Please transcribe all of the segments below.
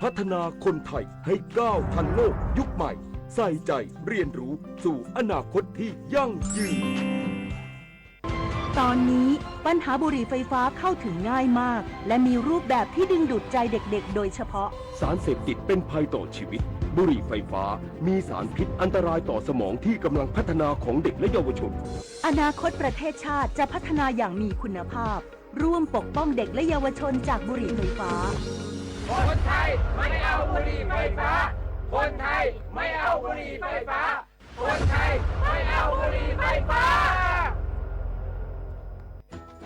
พัฒนาคนไทยให้ก้าวทันโลกยุคใหม่ ใส่ใจเรียนรู้สู่อนาคตที่ยั่งยืน ตอนนี้ปัญหาบุหรี่ไฟฟ้าเข้าถึงง่ายมาก และมีรูปแบบที่ดึงดูดใจเด็กๆโดยเฉพาะ สารเสพติดเป็นภัยต่อชีวิต บุหรี่ไฟฟ้ามีสารพิษอันตรายต่อสมองที่กำลังพัฒนาของเด็กและเยาวชน อนาคตประเทศชาติจะพัฒนาอย่างมีคุณภาพ ร่วมปกป้องเด็กและเยาวชนจากบุหรี่ไฟฟ้า คนไทยไม่เอาบุหรี่ไฟฟ้า คนไทยไม่เอาบุหรี่ไฟฟ้า คนไทยไม่เอาบุหรี่ไฟฟ้า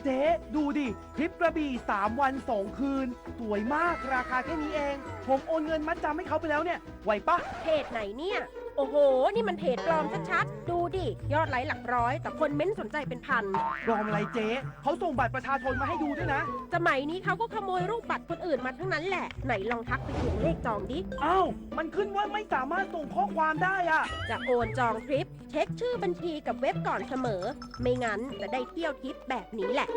เจ๊ดูดิ ทริปกระบี่สามวันสองคืน สวยมาก ราคาแค่นี้เอง ผมโอนเงินมัดจำให้เขาไปแล้วเนี่ย ไหวปะ เพจไหนเนี่ย โอ้โห นี่มันเพจปลอมชัดๆ ดูดิ ยอดไลค์หลักร้อย แต่คนเม้นต์สนใจเป็นพัน ปลอมอะไรเจ๊ เขาส่งบัตรประชาชนมาให้ดูด้วยนะ สมัยนี้เขาก็ขโมยรูปบัตรคนอื่นมาทั้งนั้นแหละ ไหนลองทักไปทวงเลขจองดิ อ้าว มันขึ้นว่าไม่สามารถส่งข้อความได้อะ จะโอนจองทริป เช็คชื่อบัญชีกับเว็บก่อนเสมอ ไม่งั้นจะได้เที่ยวทริปแบบนี้แหละ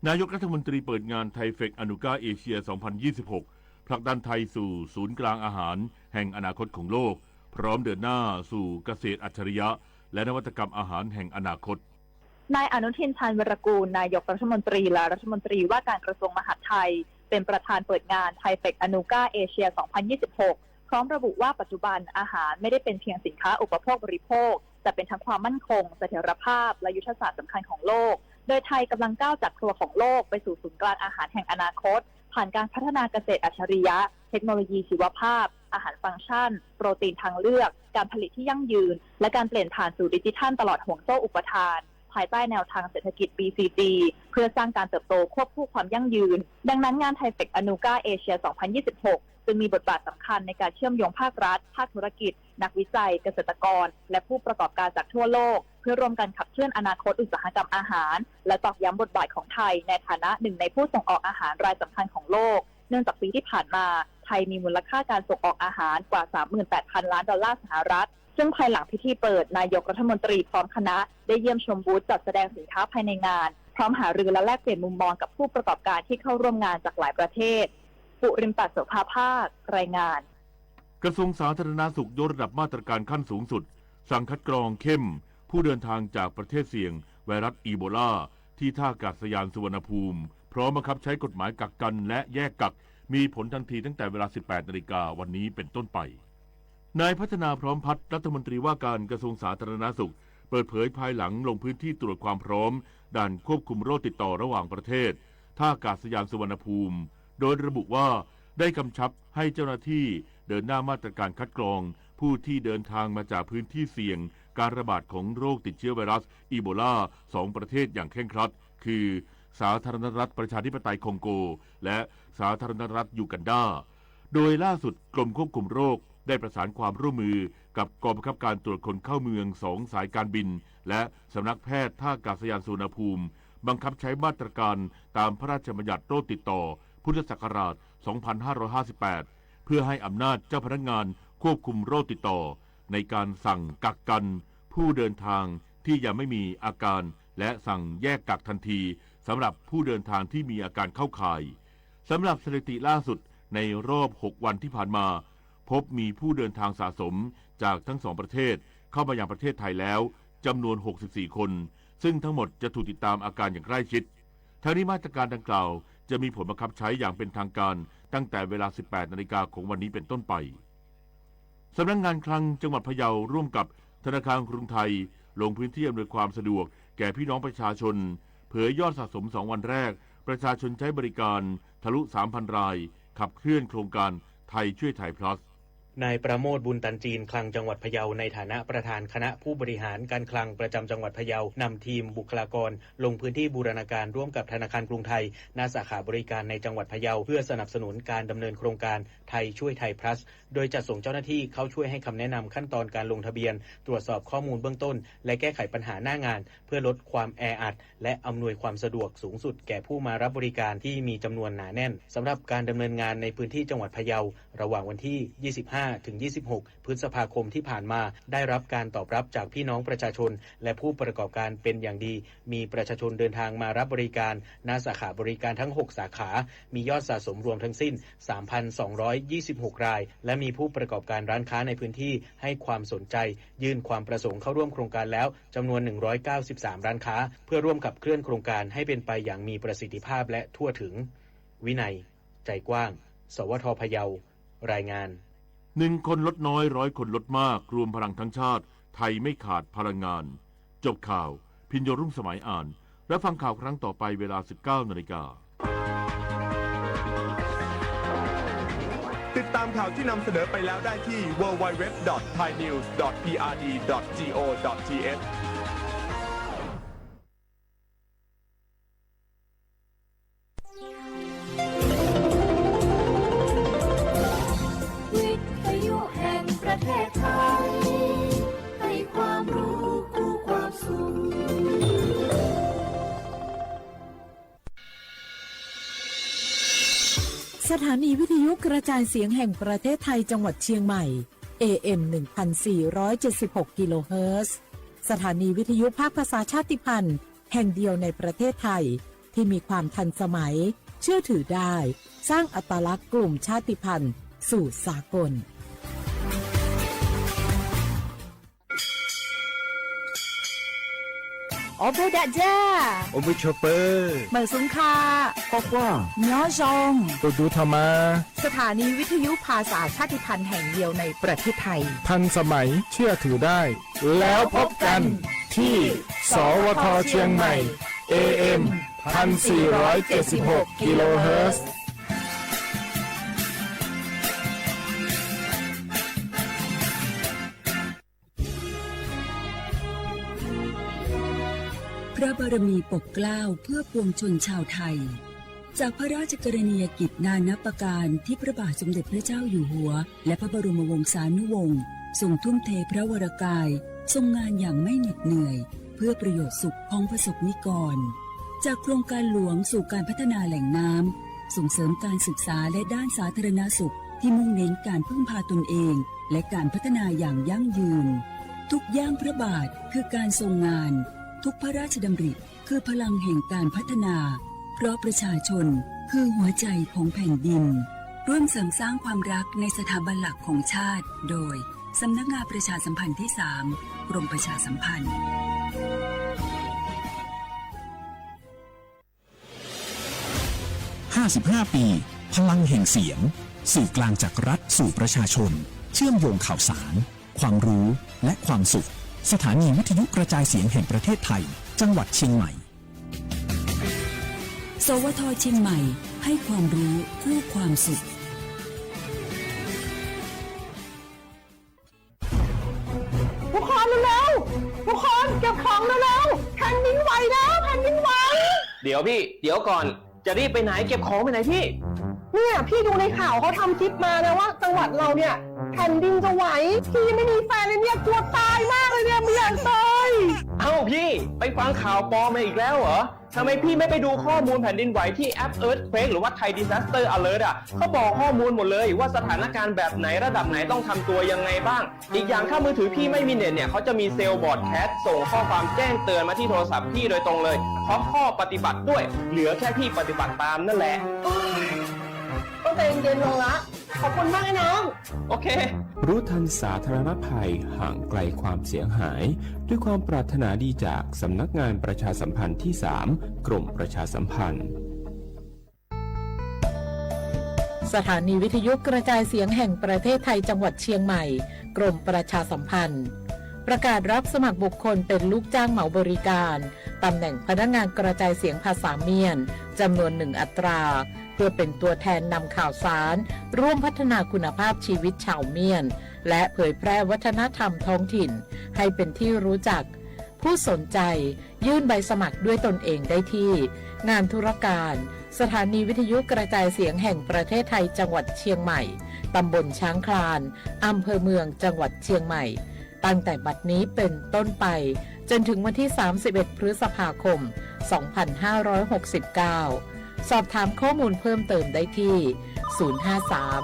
นายกรัฐมนตรีเปิดงานไทเฟคอนุก้าเอเชีย สองพันยี่สิบหก ผลักดันไทยสู่ศูนย์กลางอาหารแห่งอนาคตของโลก พร้อมเดินหน้าสู่เกษตรอัจฉริยะ และนวัตกรรมอาหารแห่งอนาคต นายอนุทิน ชาญวีรกูร นายกรัฐมนตรีและรัฐมนตรีว่าการกระทรวงมหาดไทย เป็นประธานเปิดงานไทเฟคอนุก้าเอเชีย สองพันยี่สิบหก พร้อมระบุว่าปัจจุบันอาหารไม่ได้เป็นเพียงสินค้าอุปโภคบริโภค แต่เป็นทั้งความมั่นคง เสถียรภาพ และยุทธศาสตร์สำคัญของโลก โดยไทยกำลังก้าวจากครัวของโลกไปสู่ศูนย์กลางอาหารแห่งอนาคต ผ่านการพัฒนาเกษตรอัจฉริยะ เทคโนโลยีชีวภาพ อาหารฟังก์ชัน โปรตีนทางเลือก การผลิตที่ยั่งยืน และการเปลี่ยนผ่านสู่ดิจิทัลตลอดห่วงโซ่อุปทาน ภายใต้แนวทางเศรษฐกิจ บีซีจี เพื่อสร้างการเติบโตควบคู่ความยั่งยืน ดังนั้นงานไทเฟคอนุก้าเอเชีย สองพันยี่สิบหก จึงมีบทบาทสำคัญในการเชื่อมโยงภาครัฐ ภาคธุรกิจ นักวิจัย เกษตรกร และผู้ประกอบการจากทั่วโลก เพื่อร่วมกันขับเคลื่อนอนาคตอุตสาหกรรมอาหาร และตอกย้ำบทบาทของไทยในฐานะหนึ่งในผู้ส่งออกอาหารรายสำคัญของโลก เนื่องจากปีที่ผ่านมา ไทยมีมูลค่าการส่งออกอาหารกว่า สามหมื่นแปดพันล้านดอลลาร์สหรัฐ ซึ่งภายหลังพิธีเปิด นายกรัฐมนตรีพร้อมคณะได้เยี่ยมชมบูธจัดแสดงสินค้าภายในงาน พร้อมหารือและแลกเปลี่ยนมุมมองกับผู้ประกอบการที่เข้าร่วมงานจากหลายประเทศ ปุริมปัตย์ โสภาภาค รายงาน กระทรวงสาธารณสุขยกระดับมาตรการขั้นสูงสุด สั่งคัดกรองเข้มผู้เดินทางจากประเทศเสี่ยงไวรัสอีโบลาที่ท่าอากาศยานสุวรรณภูมิ พร้อมบังคับใช้กฎหมายกักกันและแยกกัก มีผลทันทีตั้งแต่เวลา สิบแปดนาฬิกาวันนี้เป็นต้นไป นายพัฒนาพร้อมพัฒน์ รัฐมนตรีว่าการกระทรวงสาธารณสุข เปิดเผยภายหลังลงพื้นที่ตรวจความพร้อมด่านควบคุมโรคติดต่อระหว่างประเทศ ท่าอากาศยานสุวรรณภูมิ โดยระบุว่าได้กำชับให้เจ้าหน้าที่เดินหน้ามาตรการคัดกรองผู้ที่เดินทางมาจากพื้นที่เสี่ยงการระบาดของโรคติดเชื้อไวรัสอีโบลา สองประเทศอย่างเคร่งครัด คือสาธารณรัฐประชาธิปไตยคองโก และสาธารณรัฐยูกันดา โดยล่าสุดกรมควบคุมโรคได้ประสานความร่วมมือกับกองบังคับการตรวจคนเข้าเมืองสองสายการบิน และสำนักแพทย์ท่าอากาศยานสุวรรณภูมิ บังคับใช้มาตรการตามพระราชบัญญัติโรคติดต่อ พุทธศักราช สองพันห้าร้อยห้าสิบแปด เพื่อให้อำนาจเจ้าพนักงานควบคุมโรคติดต่อ ในการสั่งกักกันผู้เดินทางที่ยังไม่มีอาการ และสั่งแยกกักทันทีสำหรับผู้เดินทางที่มีอาการเข้าข่าย สำหรับสถิติล่าสุดในรอบ หก วันที่ผ่านมา พบมีผู้เดินทางสะสมจากทั้งสองประเทศเข้ามายังประเทศไทยแล้วจำนวน หกสิบสี่ คน ซึ่งทั้งหมดจะถูกติดตามอาการอย่างใกล้ชิด ทั้งนี้มาตรการดังกล่าวจะมีผลบังคับใช้อย่างเป็นทางการตั้งแต่เวลา สิบแปดนาฬิกาของวันนี้เป็นต้นไป สำนักงานคลังจังหวัดพะเยาร่วมกับธนาคารกรุงไทย ลงพื้นที่อำนวยความสะดวกแก่พี่น้องประชาชน เผยยอดสะสม สอง วันแรก ประชาชนใช้บริการทะลุ สามพัน ราย ขับเคลื่อนโครงการไทยช่วยไทย Plus นายประโมท บุญตันจีน คลังจังหวัดพะเยา ในฐานะประธานคณะผู้บริหารการคลังประจำจังหวัดพะเยา นำทีมบุคลากรลงพื้นที่บูรณาการร่วมกับธนาคารกรุงไทย ณ สาขาบริการในจังหวัดพะเยา เพื่อสนับสนุนการดำเนินโครงการไทยช่วยไทย Plus โดยจัดส่งเจ้าหน้าที่เข้าช่วยให้คำแนะนำขั้นตอนการลงทะเบียน ตรวจสอบข้อมูลเบื้องต้น และแก้ไขปัญหาหน้างาน เพื่อลดความแออัด และอำนวยความสะดวกสูงสุดแก่ผู้มารับบริการที่มีจำนวนหนาแน่น สำหรับการดำเนินงานในพื้นที่จังหวัดพะเยา ระหว่างวันที่ ยี่สิบห้า ถึงยี่สิบหก พฤษภาคมที่ผ่านมา ได้รับการตอบรับจากพี่น้องประชาชน และผู้ประกอบการเป็นอย่างดี มีประชาชนเดินทางมารับบริการ ณ สาขาบริการทั้ง หก สาขา มียอดสะสมรวมทั้งสิ้น สามพันสองร้อยยี่สิบหก ราย และมีผู้ประกอบการร้านค้าในพื้นที่ให้ความสนใจ ยื่นความประสงค์เข้าร่วมโครงการแล้วจำนวน หนึ่งร้อยเก้าสิบสาม ร้านค้า เพื่อร่วมขับเคลื่อนโครงการให้เป็นไปอย่างมีประสิทธิภาพและทั่วถึง วินัย ใจกว้าง สวท พะเยา รายงาน หนึ่งคนลดน้อย ร้อยคนลดมาก รวมพลังทั้งชาติ ไทยไม่ขาดพลังงาน จบข่าว พิญโยรุ่งสมัยอ่าน และฟังข่าวครั้งต่อไปเวลา สิบเก้านาฬิกา ติดตามข่าวที่นำเสนอไปแล้วได้ที่ ดับเบิลยู ดับเบิลยู ดับเบิลยู ดอท ไทยนิวส์ ดอท พีอาร์ดี ดอท จี โอ ดอท ที เอช วิทยุแห่งประเทศไทย ให้ความรู้คู่ความสุข สถานีวิทยุกระจายเสียงแห่งประเทศไทยจังหวัดเชียงใหม่ เอ เอ็ม หนึ่งพันสี่ร้อยเจ็ดสิบหก กิโลเฮิรตซ์ สถานีวิทยุภาคภาษาชาติพันธุ์แห่งเดียวในประเทศไทย ที่มีความทันสมัย เชื่อถือได้ สร้างอัตลักษณ์กลุ่มชาติพันธุ์สู่สากล Ua phooj ywg, ua phooj ywg, สวัสดีครับ ขอความ นอบน้อม สถานีวิทยุภาษาชาติพันธุ์แห่งเดียวในประเทศไทย ทันสมัย เชื่อถือได้ แล้วพบกันที่ สวท เชียงใหม่ เอ เอ็ม พันสี่ร้อยเจ็ดสิบหก กิโลเฮิรตซ์ พระบารมีปกเกล้าเพื่อปวงชนชาวไทย จากพระราชกรณียกิจนานับประการที่พระบาทสมเด็จพระเจ้าอยู่หัว และพระบรมวงศานุวงศ์ทรงทุ่มเทพระวรกาย ทรงงานอย่างไม่เหน็ดเหนื่อย เพื่อประโยชน์สุขของประสบนิกร จากโครงการหลวงสู่การพัฒนาแหล่งน้ำ ส่งเสริมการศึกษาและด้านสาธารณสุขที่มุ่งเน้นการพึ่งพาตนเอง และการพัฒนาอย่างยั่งยืน ทุกย่างพระบาทคือการทรงงาน ทุกพระราชดำริคือพลังแห่งการพัฒนา เพราะประชาชนคือหัวใจของแผ่นดิน ร่วมเสริมสร้างความรักในสถาบันหลักของชาติ โดย สำนักงานประชาสัมพันธ์ที่สาม กรมประชาสัมพันธ์ ห้าสิบห้า ปี พลังแห่งเสียง สื่อกลางจากรัฐสู่ประชาชน เชื่อมโยงข่าวสาร ความรู้ และความสุข สถานีวิทยุกระจายเสียงแห่งประเทศไทย จังหวัดเชียงใหม่ สวท เชียงใหม่ ให้ความรู้คู่ความสุข ทุกคนเร็วๆ ทุกคนเก็บของเร็วๆ แผ่นดินไหวแล้ว แผ่นดินไหว เดี๋ยวพี่ เดี๋ยวก่อน จะรีบไปไหน เก็บของไปไหนพี่ เนี่ยพี่ดูในข่าวเขาทำคลิปมานะว่าจังหวัดเราเนี่ยแผ่นดินจะไหว พี่ยังไม่มีแฟนเลยเนี่ยกลัวตายมากเลยเนี่ยไม่อยากตาย เอ้าพี่ ไปฟังข่าวปลอมมาอีกแล้วเหรอ ทำไมพี่ไม่ไปดูข้อมูลแผ่นดินไหวที่แอป Earthquake หรือว่า Thai Disaster Alert อ่ะ เขาบอกข้อมูลหมดเลยว่าสถานการณ์แบบไหนระดับไหนต้องทำตัวยังไงบ้าง อีกอย่างถ้ามือถือพี่ไม่มีเน็ตเนี่ย เขาจะมีเซลล์ broadcast ส่งข้อความแจ้งเตือนมาที่โทรศัพท์พี่โดยตรงเลย พร้อมข้อปฏิบัติด้วย เหลือแค่พี่ปฏิบัติตามนั่นแหละ ก็ใจเย็นลงละ ขอบคุณมากนะน้อง โอเค รู้ทันสาธารณภัย ห่างไกลความเสียหาย ด้วยความปรารถนาดีจากสำนักงานประชาสัมพันธ์ที่สาม กรมประชาสัมพันธ์ สถานีวิทยุกระจายเสียงแห่งประเทศไทยจังหวัดเชียงใหม่ กรมประชาสัมพันธ์ ประกาศรับสมัครบุคคลเป็นลูกจ้างเหมาบริการ ตำแหน่งพนักงานกระจายเสียงภาษาเมียน จำนวนหนึ่งอัตรา เพื่อเป็นตัวแทนนำข่าวสาร ร่วมพัฒนาคุณภาพชีวิตชาวเมียน และเผยแพร่วัฒนธรรมท้องถิ่น ให้เป็นที่รู้จัก ผู้สนใจ ยื่นใบสมัครด้วยตนเองได้ที่ งานธุรการ สถานีวิทยุกระจายเสียงแห่งประเทศไทยจังหวัดเชียงใหม่ ตำบลช้างคลาน อำเภอเมืองจังหวัดเชียงใหม่ ตั้งแต่บัดนี้เป็นต้นไป จนถึงวันที่ สามสิบเอ็ด พฤษภาคม สองพันห้าร้อยหกสิบเก้า สอบถามข้อมูลเพิ่มเติมได้ที่ ศูนย์ห้าสาม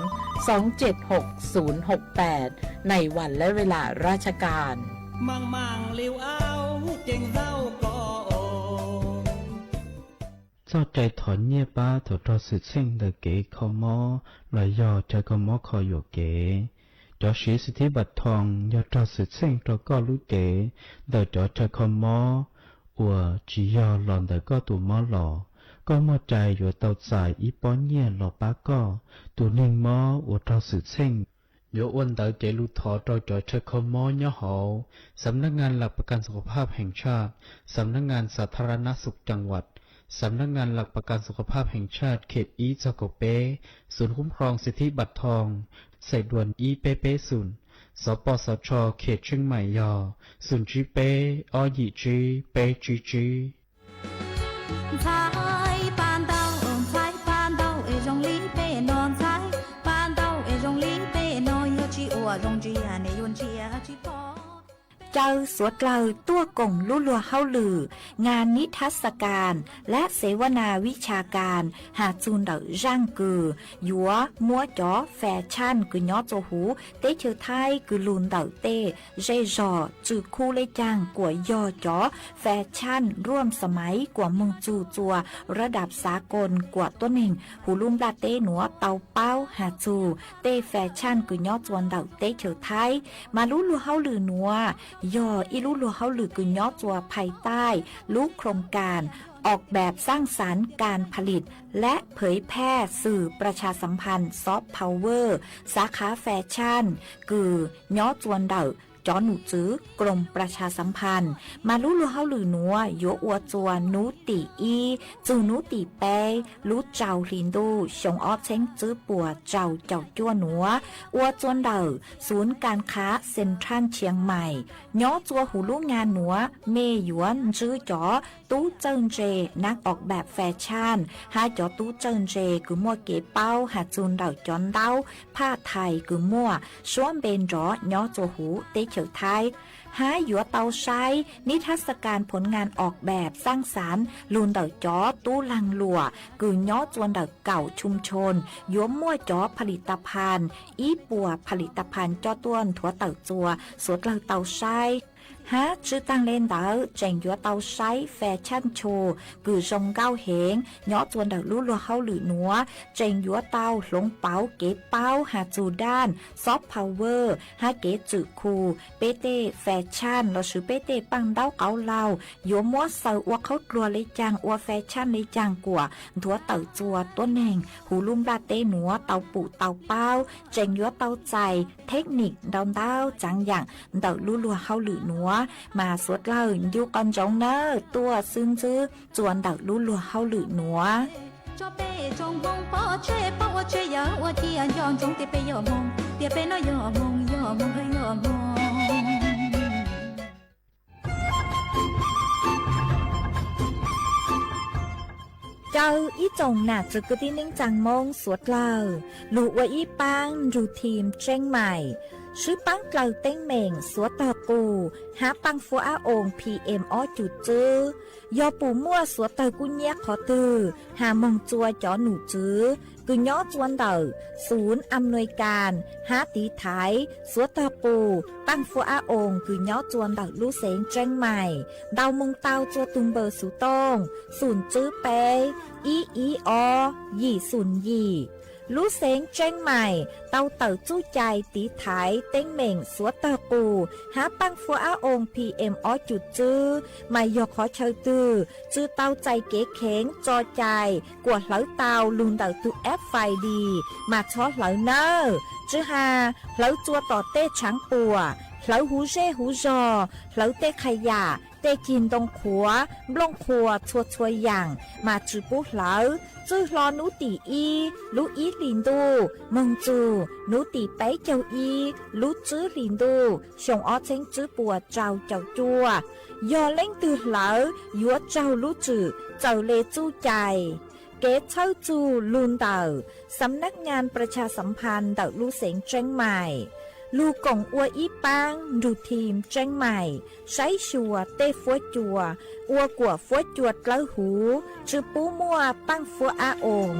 สองเจ็ดหก ศูนย์หกแปด ในวันและเวลาราชการ Txoj cai thov nyiaj pab thaum raug xwm txheej ntawm kev kho mob los yog chaw kho mob kho yuam kev. Cov siv xib thib npam thoo yog raug xwm txheej rau koj lub cev ntawm cov chaw kho mob uas tsis yog los ntawm koj tus mob los, koj muaj cai yuav tau txais ib pob nyiaj los pab koj tus neeg mob uas raug xwm txheej. Yuav ua ntawv cev lus thov rau cov chaw kho mob nyob hauv สำนักงานหลักประกันสุขภาพแห่งชาติ, สำนักงานสาธารณสุขจังหวัด, สำนักงานหลักประกันสุขภาพแห่งชาติเขต ib txog kaum peb, ศูนย์คุ้มครองสิทธิบัตรทอง สายด่วน ib peb pebศูนย์, สปสช เขตเชียงใหม่ yog ศูนย์ tsib peb, ob yim tsib, peb tsib tsib. Ntxhais pab ntau, ntxhais pab ntau es zoo li peb no, ntxhais pab ntau es zoo li peb no, yog tsis ua zoo ntsia nej yuav ntsia tsis pom. Caw suav dlawg tuaj koom lub luag hauj lwm งานนิทรรศการ และเสวนาวิชาการ has txug ntawm zaaj kws yuav muab cov fais tshaj kws nyob txua huv teb chaws Thaib kws lug ntawm tej zej zog tswm khu le caag kuas yog cov fais tshaj ruam xa maiv kuas moog txug txua rab dam xav koos kuas tuab neeg huv lub nplaj teb nuav tau paub has txug tej fais tshaj kws nyob txua ntawm teb chaws Thaib. Mas lub luag hauj lwm nuav yog ib lub luag hauj lwm kws nyob txua phais taij lub โครงการออกแบบสร้างสรรค์การผลิตและเผยแพร่สื่อประชาสัมพันธ์ soft power สาขาแฟชั่น kws nyob txua ntawm cov num tswv กรมประชาสัมพันธ์. Mas lub luag hauj lwm nuav yuav ua txua nub tim ib txug nub tim peb lub rau hli ntuj xyoo ob txheeb tswb puas rau caum cuaj nuav, ua txua ntawm ศูนย์การค้าเซ็นทรัลเชียงใหม่. Nyob txua huv lub งาน nuav mej yuav ntsib cov tub txawj ntse นักออกแบบแฟชั่น hab cov tub txawj ntse kws muaj kev paub has txug ntawm cov ntaub phaj thais kws muaj suab npe nrov nyob txua huv teb chaws Thaib, hab yuav tau saib นิทรรศการผลงานออกแบบสร้างสรรค์ lug ntawm cov tub laag luam kws nyob txua ntawm kaum ชุมชน yuav muaj cov ผลิตภัณฑ์ ib puas ผลิตภัณฑ์ coj tuaj nthuav tawm txua suav dlawg tau saib. Hab tswj taag le ntawd tseem yuav tau saib fais tshaj tshu kws zoo nkauj heev nyob txua ntawm lub luag hauj lwm nuav, tseem yuav tau hloov pauv kev paub has txug daj soft power hab kev tswm khu peb tej fais tshaj lossis peb tej paaj ntaub qauv laug yuav muab xaws ua qhaub dluag le caag, ua fais tshaj le caag kuas nthuav tawm txua tuab neeg huv lub nplaj teb nuav tau pum tau paub. Tseem yuav tau txais thej nim ntau ntau tsaav yaam ntawm lub luag hauj lwm nuav, mas suav dlawg ncu qhov ntsoov nawb, tuaj xwb ntsib txua ntawm lub luag hauj lwm nuav. Tso peb tsoom Hmoob pov tseg pab ua tshwj yawm ua cia nco ntsoov tias peb yog Hmoob, tias peb no yog Hmoob, yog Hmoob, yog Hmoob. Caw ib tsoom nam txiv kwv tij neej tsaa Moob suav dlawg, lug ua ib paab nrug thim tseeb maim, swb paab dlaws teeb meem suav tawg qus hab paaj fuab ab oo P M ob cum tswb. Yog pum muaj suav tawg kub nyiab qhov twg has moog txua cov num tswv kws nyob txua ntawm ศูนย์อำนวยการ hab tiv thaiv suav tawg qus paaj fuab ab oo kws nyob txua ntawm lub xeev tseeb maim, ntaus moog tau txua tug npawb xuv tooj xoom tswb peb ib ib ob yim xoom yim. Lub xeev tseeb maim tau tawm txuj cai tiv thaiv teeb meem suav tawg qus hab paaj fuab ab oo P M ob cum tswb, mas yog qhov chaw twg tsw tau txais kev kheev tso cai kuas hlawv tau lug ntawm tug F I D mas txhob hlawv nawb. Tsw has hlawv txua tom tej tshaav puam, hlawv huv zej huv zog, hlawv tej qha yam, tej cig ntoo qhuav, nplooj qhuas txhua txhua yaam mas tsw pub hlawv. Txwj hlo nub tim ib lub ib hlis ntuj moog txug nub tim peb caug ib lub tswb hlis ntuj xyoo ob txheeb tswb puas rau caum cuaj. Yog leej twg hlawv yuav raug lub tswm txawm le txuj cai. Kev txhawb txug lug ntawm สำนักงานประชาสัมพันธ์ ntawm lub xeev tseeb maim. Lug koom ua ib paab nrug team Tseeb Maim saib xyuas tej fuab cua, ua kuam fuab cua dlawb huv, tsi pub muaj paaj fuab ab oos.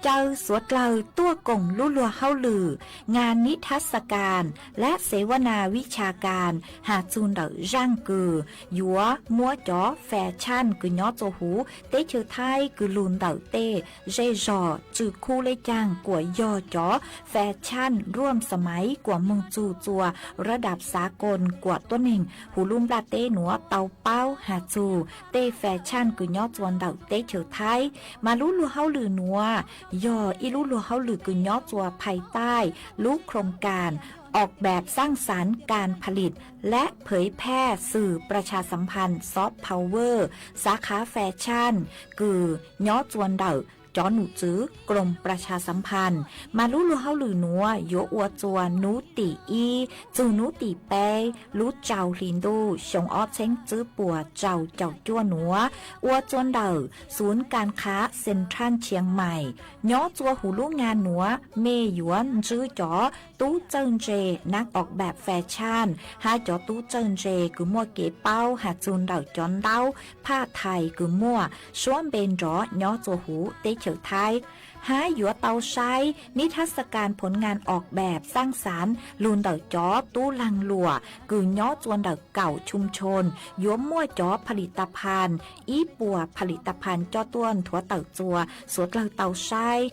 Caw suav dlawg tuaj koom lub luag hauj lwm งานนิทรรศการ และเสวนาวิชาการ has txug ntawm zaaj kws yuav muab cov fas tshaaj kws nyob txua huv teb chaws Thaib kws lug ntawm tej zej zog tswm khuv le caag kuas yog cov fas tshaaj ruam xa maiv kuas moog txug txua rab dam xav koos kuas tuab neeg huv lub nplaj teb nuav tau paub has txug tej fas tshaaj kws nyob txua ntawm teb chaws Thaib. Mas lub luag hauj lwm nuav yog ib lub luag hauj lwm kws nyob txua phais taij lub โครงการออกแบบสร้างสรรค์การผลิตและเผยแพร่สื่อประชาสัมพันธ์ soft power สาขาแฟชั่น kws nyob txua ntawm cov num txwv กรมประชาสัมพันธ์. Mas lub luag hauj lwm nuav yuav ua txua nub tim ib txug nub tim peb lub rau hli ntuj xyoo ob txheeb tswb puas rau caum cuaj nuav, ua txua ntawm ศูนย์การค้าเซ็นทรัลเชียงใหม่. Nyob txua huv lub งาน nuav mej yuav ntsib cov tub txawj ntse นักออกแบบแฟชั่น hab cov tub txawj ntse kws muaj kev paub has txug ntawm cov ntaub phaj thais kws muaj suab npe nrov nyob txua huv teb chaws Thaib, hab yuav tau saib นิทรรศการผลงานออกแบบสร้างสรรค์ lug ntawm cov tub laag luam kws nyob txua ntawm kaum ชุมชน yuav muaj cov ผลิตภัณฑ์ ib puas ผลิตภัณฑ์ coj tuaj nthuav tawm txua suav dlawg tau saib.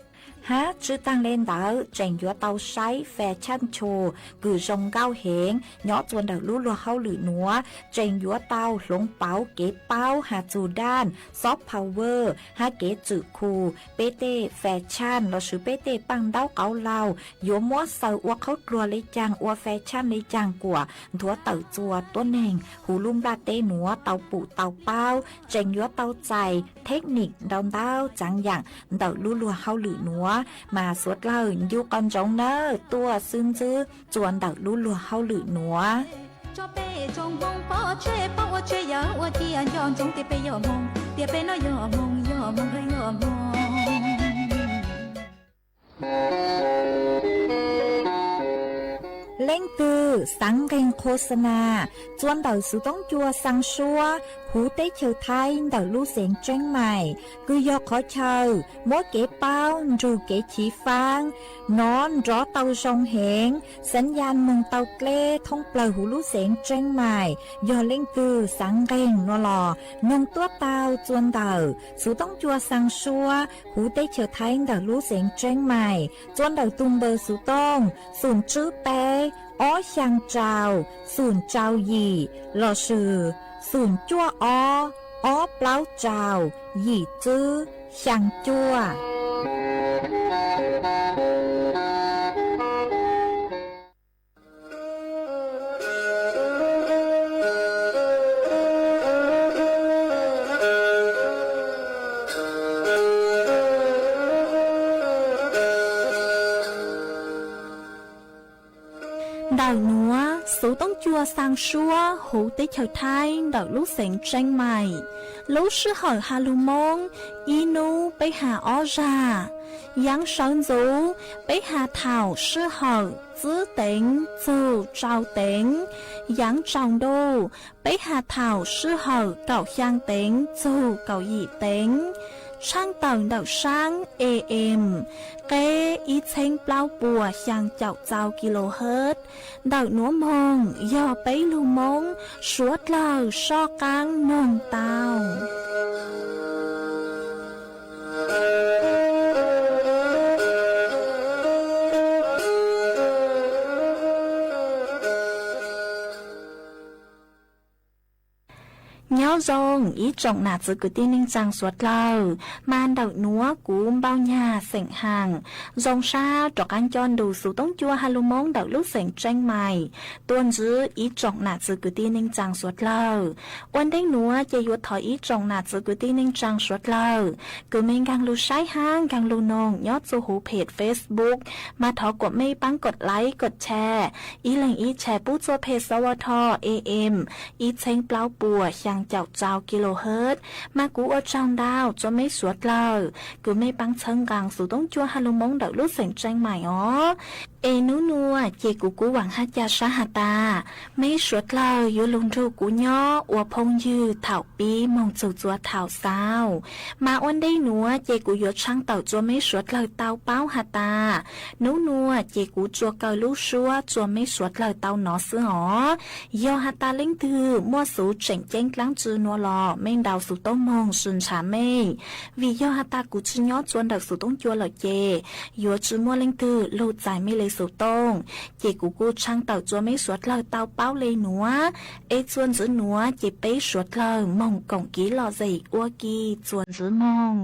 Hab tswv taag le ntawd tseem yuav tau saib fas tshaaj tsho kws zoo nkauj heev nyob txua ntawm lub luag hauj lwm nuav, tseem yuav tau hloov pauv kev paub has txug daaj soft power hab kev tswm khu peb tej fas tshaaj lossis peb tej paaj ntaub qauv laug yuav muab xaws ua qhaub dluag le caag, ua fas tshaaj le caag kuas nthuav tawm txua tuab neeg huv lub nplaj teb nuav tau pum tau paub. Tseem yuav tau txais thej nim ntau ntau txaav yaam ntawm lub luag hauj lwm nuav. Mas suav dlawg ncu qhov ntsoov nawb, tuaj xwb ntxwb txua ntawm lub luag hauj lwm nuav. Leej twg xaav nqeeg โฆษณา txua ntawm xuv toob cua xaa suab huv teb chaws Thaib ntawm lub xeev Tseeb Maim, kws yog qhov chaw muab kev paub nrug kev chiv faab nov nrov tau zoo heev, xav yaj moog tau dleb thoob plawg huv lub xeev Tseeb Maim. Yog leej twg xaav nqeeg nuav los noog tuab taug txua ntawm xuv toob cua xaa suab huv teb chaws Thaib ntawm lub xeev Tseeb Maim, txua ntawm tug npawb xuv tooj xum tswb peb ob xyaa rau xum rau yim lossis xum cuaj ob ob plaub rau yim tswb xyaa cuaj. Ntawm nuav xuv toob cua xaa suab huv teb chaws Thaib ntawm lub xeev Tseeb Maim. Lub sij hawm has lug Moob, ib nub peb has ob zag. Yaav sawv ntxuv, peb has thaum sij hawm txwb teev txug tsau teev. Yaav tsaus ntuj, peb has thaum sij hawm kaum xyaa teev txug kaum yim teev. Tshaaj tawm ntawm saab A M, qeb ib txheeb plaub puas xyaa caum txau kilohertz. Ntawm nuav moog yog peb lug Moob suav dlawg soj qaab noog tau. Nyob zoo ib tsoom nam txiv kwv tij neej tsaa suav dlawg, mas ntawm nuav kuv Npauj Nyag xeem Haam, zoo sab rov qaab nco ntus xuv toob cua ha lug Moob ntawm lub xeem Tseeb Mais tuaj ntsib ib tsoom nam txiv kwv tij neej tsaa suav dlawg. Ua ntej nuav ces yuav thov ib tsoom nam txiv kwv tij neej tsaa suav dlawg kws mej nkaag lug saib hab nkaag lug noog nyob txuj huv phem Facebook, mas thov kuam mej paab kod like kod share, ib leeg ib share pub txuj phem S W T A M ib txheeb plaub puas xyaa caum rau kilohertz. Mas kuv ua tsaug ntau rua mej suav dlawg kws mej paab txhawb nqaa xuv toob cua ha lug Moob ntawm lub xeem Tseeb Mais os. Es nub nuav ces kuv kuj vaam hab ca sab has tas mej suav dlawg yuav lug nrug kuv nyob ua phooj ywg thaum pib moog txug txua thaum xaus. Mas ua ntej nuav ces kuv yuav tshaaj tawm rua mej suav dlawg tau paub has tas nub nuav ces kuv tsuas kaw lub suab rua mej suav dlawg tau nov xwb os. Yog has tas leej twg muaj xuv tseem ceeb dlaab tsi nuav los mej ntaus xuv tooj moog sw ntshav mej, vim yog has tas kuv tsi nyob txua ntawm xuv toob cua lawm ces yuav tsi muaj leej twg lug txais mej le xuv tooj. Ces kuv kuj tshaaj tawm rua mej suav dlawg tau paub le nuav, es txuas ntxiv nuav ces peb suav dlawg moog koom kiv lom zem ua ke txuas ntxiv moog.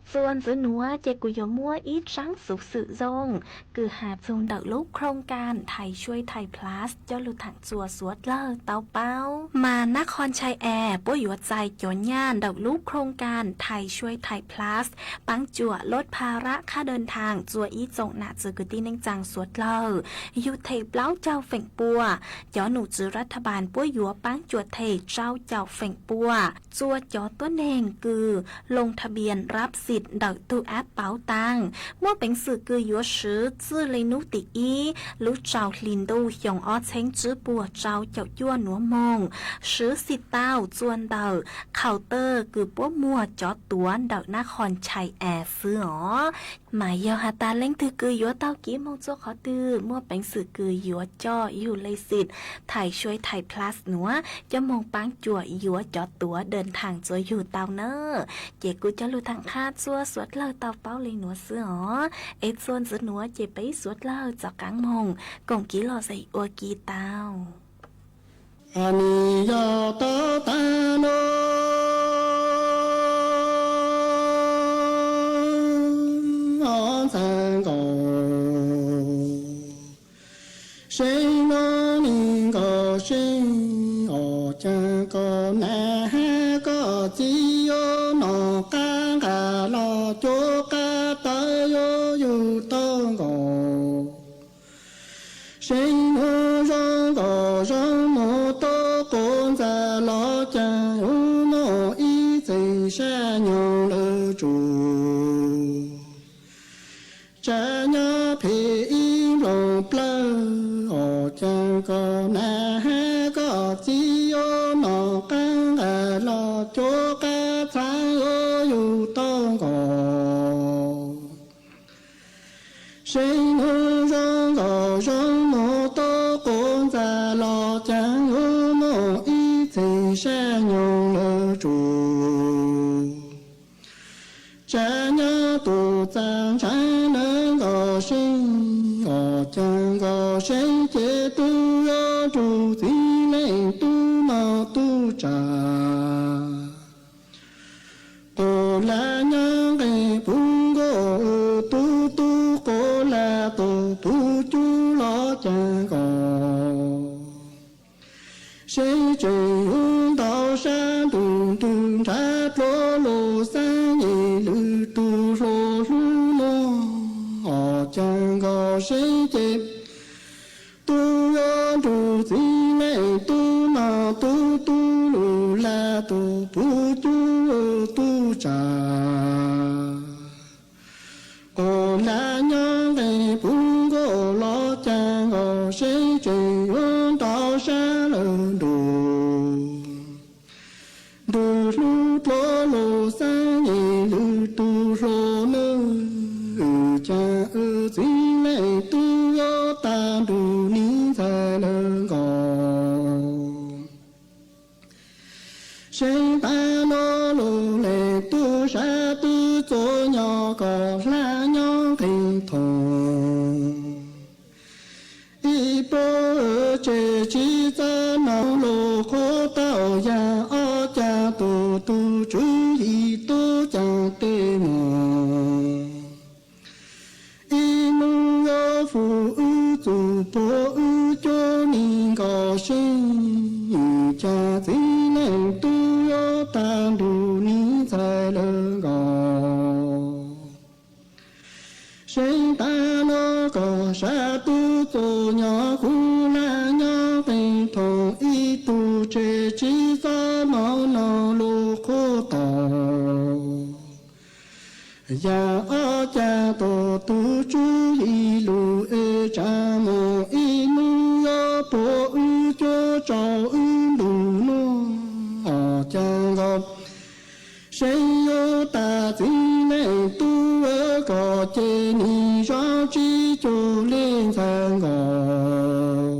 Txuas ntxiv nuav ces kuv yuav muab ib tsaab xuv xwm zoo kws has txug ntawm lub โครงการ Thaiช่วยไทย Plus coj lug thaam txuas suav dlawg tau paub. Mas นครไทยแอร์ puab yuav txais cov nyaj ntawm lub โครงการ Thaiช่วยไทย Plus paab cuam ลดภาระค่าเดินทาง txuas ib tsoom nam txwv kwv tij neej tsaa suav dlawg yug them plaub caug feem pua. Cov nom tswv รัฐบาล puab yuav paab cuam them rau caum feem pua txuas cov tuab neeg kws ลงทะเบียนรับสิทธิ์ ntawm tug แอปเป๋าตัง muaj peev xwm kws yuav swv txij le nub tim ib lub rau hli ntuj xyoo ob txheeb tsib puas rau caum cuaj nuav moog, swv xim tau txuas ntawm เคาน์เตอร์ kws puab muag cov tuav ntawm นครไทยแอร์ xwb os. Mas yog has tas leej twg kws yuav tau kiv moog txug qhov twg, muaj peev xwm kws yuav coj yug le xim Thai Shuai Thai Plus nuav coj moog paab cuam yuav cov tuav dej thaam txuas yug tau na. Ces kuv coj lug thaam qha txuas suav dlawg tau paub le nuav xwb os. Es txuas ntxiv nuav ces peb suav dlawg txaus qaav moog koom kiv lom zem ua ke tau. Nim yog tau tag nuav ntxhais nkaus, seeb nuav nim nkaus seeb, ob caag koj nam hab koj txiv yuav moog qaab nqaa los cuab qaab tawv yuav yug tau nkaus. Seeb nuav zoo nkaus zoo moog tub quav ntxaa los caag yuav moog ib txheej sab nyoog lawm tsuj. Tsav nyob phem ib nplooj plawg, ob caag koj nam hab koj txiv yuav moog qaab nqaa los cuab qaab txhab yuav yug tau nkaus. Seeb nuav zoo nkaus zoo moog tub quav ntxaa los caag yuav moog ib txheej sab nyoog lawm tsuj. Tsav nyob tug txaa ntshav nawb nkaus seeb, ob caag nkaus seeb ces tub yuav nrug txiv leej tub moog tub tsav. Quas laj nyob nqe puv nkaus tub, tub quav laj tug puv cub los caag nkaus. Seeb tseem yuav ntau sab ntug ntug nrhav dluav lug xaab nyem lwm tug hluas hlub nuav, ob caag nkaus seeb ces tub yuav nrug txiv leej tub moog tub, tub lug laj tug puv cub tub tsav. Quas laj nyob nqe puv nkaus los caag nkaus seeb tseem yuav ntau sab lawm nrug. Ntug hlub dluav lug xaab nyem lwm tug hluas nuav, caag wb txiv leej tub yuav tag nrug nim ntxhais lawm nkaus. Seeb taag nuav lug leej tub sab tub txuas nyob kom hlab nyob nqe thoom. Ib puab tseg tsi txawb moog lug qhuav tau yaag, ob caag tug tug tswv yim tub caag teb moog. Ib nub yuav fum wb txug puab wb cuab nim nkaus seeb, caag txiv leej tub yuav tag nrug nim ntxhais lawm nkaus. Seeb taag nuav koj sab tub txuas nyob kuv hlab nyob nqe thoom, ib tug tseg tsi txawb moog noog lug qhuav tau yaag, ob caag tug tug tswv yim lug es tsaam moog ib nub yuav puab wb cuab rau wb ntug nuav, ob caag nkaus seeb yuav tag txiv leej tub, koj ces nim zov tsi cuag le ntxhais nkaus.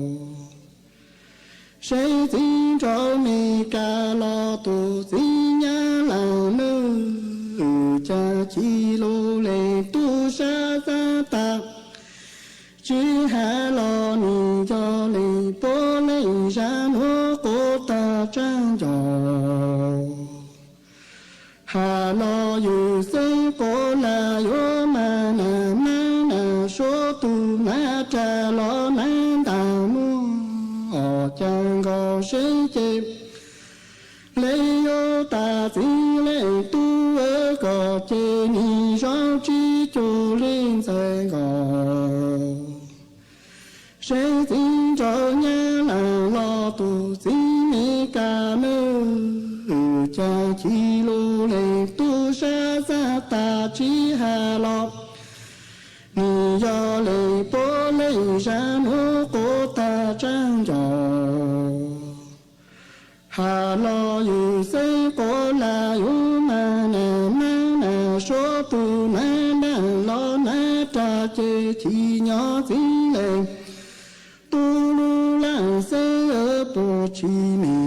Seeb txiv nraug Mes Kas los tug txiv nyab laaj nawb, caag ci lug leej tub sab xaab taag, tsi has los nim yog leej puab leej zag nuav quav taag tsaab ncaus. Has los yug xeeb quav tsa los nab ntas muag, cas nkaus seb ces le yuav tas txiv leej tub kom ces nim zaub tsib cuj li ntxhais nkaus. Seb txiv nraug nyab laag los tus txiv Mes Kas nawb, cas chim lug leej tub sab txag tas tsis has los, nim yog leej puab leej zag nuav quav tag tsaab ncaus. Has los yug xeeb quav lag yug mas nam nab nam suav pug nab nab los nab rag ces chim nyob txiv leej tub lub laaj xeeb puj tsis mim.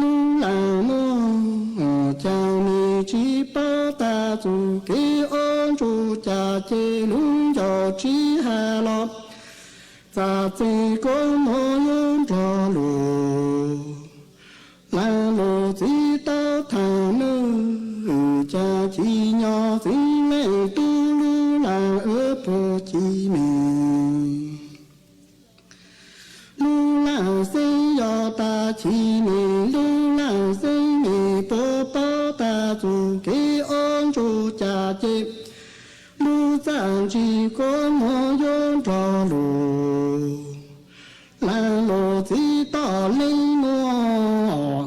Lub laaj muag cas nim tsis paub tas txuj kev ob ntsuj cas ces lub ncauj tsis has los, txaj txij kua muag yuav nrog lug. Laag lug txiv tau thaam nwj, cas chim nyob txiv leej tub lub laaj puj tsis mim. Lub laaj xeeb yog tas chim mim, lub laaj xeeb mim puab paub tas txuj kev ob ntsuj cas ces lub txaj ntsis kua muag yuav nrog lug. Laag lug txiv tau leej muag.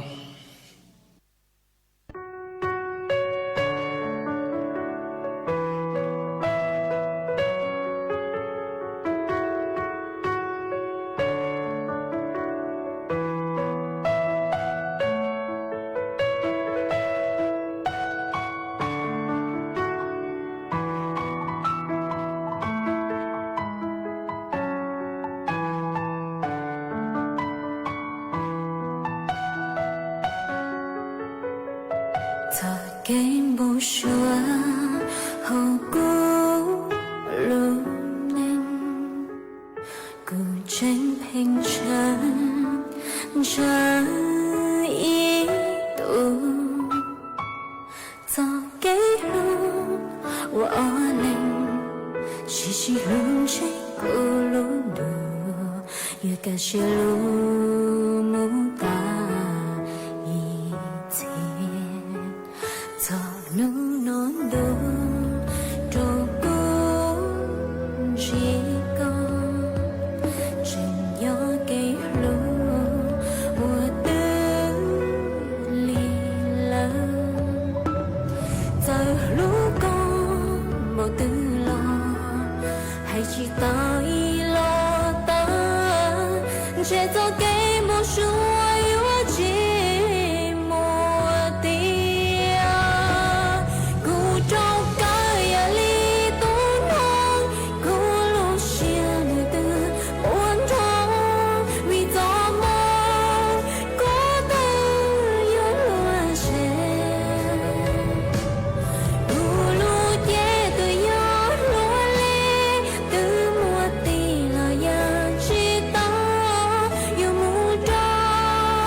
Txoj kev npau suav hauv kuv lub neej, kuv tseem pheej ntshaw, ntshaw ib tug. Txoj kev hlub ua ob leeg, sib sib hlub ntshe kuv lub ntuj yuav kaj siab lug mus tas ib txhis. Txog hnub no ntuj rau kuv ntsib koj, tseem nyob kev hlub ua twg li lawm. Txawm hlub koj npaum twg los hais tsis tau ib los tag, ntshe txoj kev npau suav yuav tsis muaj tiag. Kuv rov kawm yam li tub noog, kuv lub siab nws twb muaj nrog vim txoj moo kuv twb yuav luag se. Kuv lub cev twb yuav hluas li, twb muaj tis los yog tsis tau yuav mus rau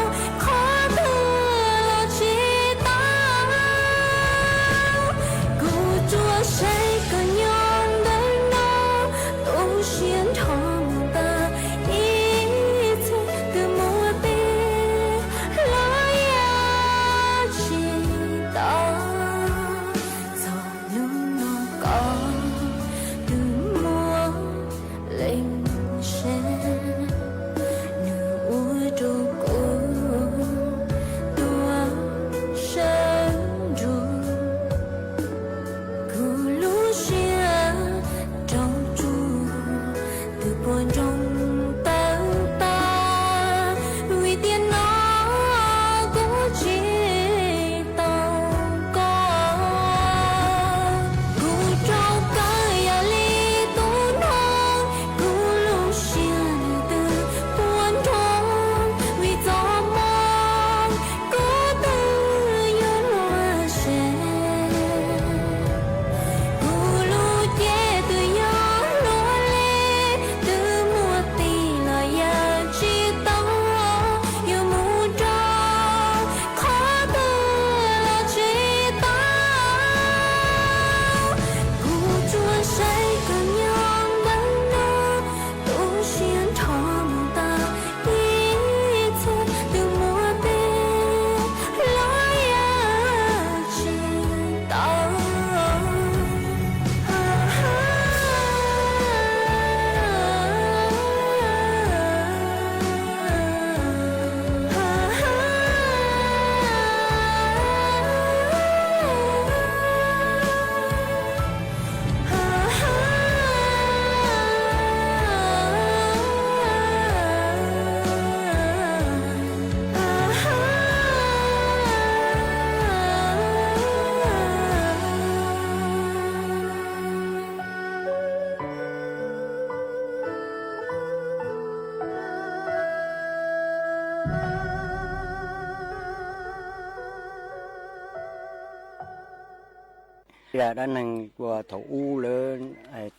dab neeg ua thaum ub lawv,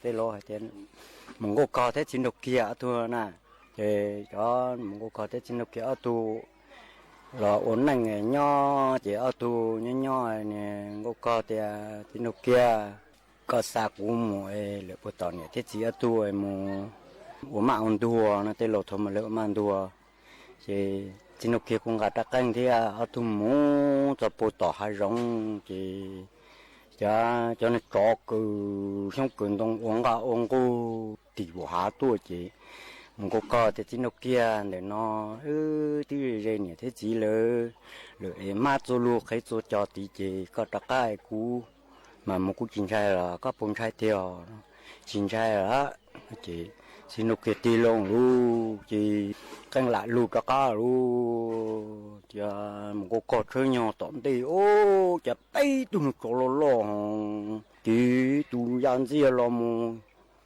tej laus hais tias Mus Nkauj Kog thiab Txiv Nraug Kiag ob tug na. Ces cov Mus Nkauj Kog thiab Txiv Nraug Kiag ob tug los ua neej nyob ces ob tug nyob nyob, Nkauj Kog tias Txiv Nraug Kiag, koj xa kuv mus lawm puag tom niam thiab txiv ob tug mus ua maj ua ntuag no, tej laus thaum ub mas lawv ua maj ntuag. Ces Txiv Nraug Kiag kuj nqa rab qeej thiab ob tug mus txog puag tom hav zoov ces cov, cov niag tsov kaw xyoob kaw ntoo ua nqaj ua nqug tim hav tuaj ces Mus Nkauj Kog tias Txiv Nraug Kiag, ntawm no wb twb ze niam thiab txiv lawv lawm es hmab txhua lug qhev txhua cos tid ces koj rov qab, kuv mas mus kuv tsis ntshai los koj puas ntshai tiag? Tsis ntshai lawm. Ces Txiv Nraug Kiag tig loo lauj ces qeej lam lug rov qab lauj. Ces Mus Nkauj Kog tshawb nyo tom ntej, ub, cas peb tug niag tsov loj loj, ces tus ya ntxiag los mus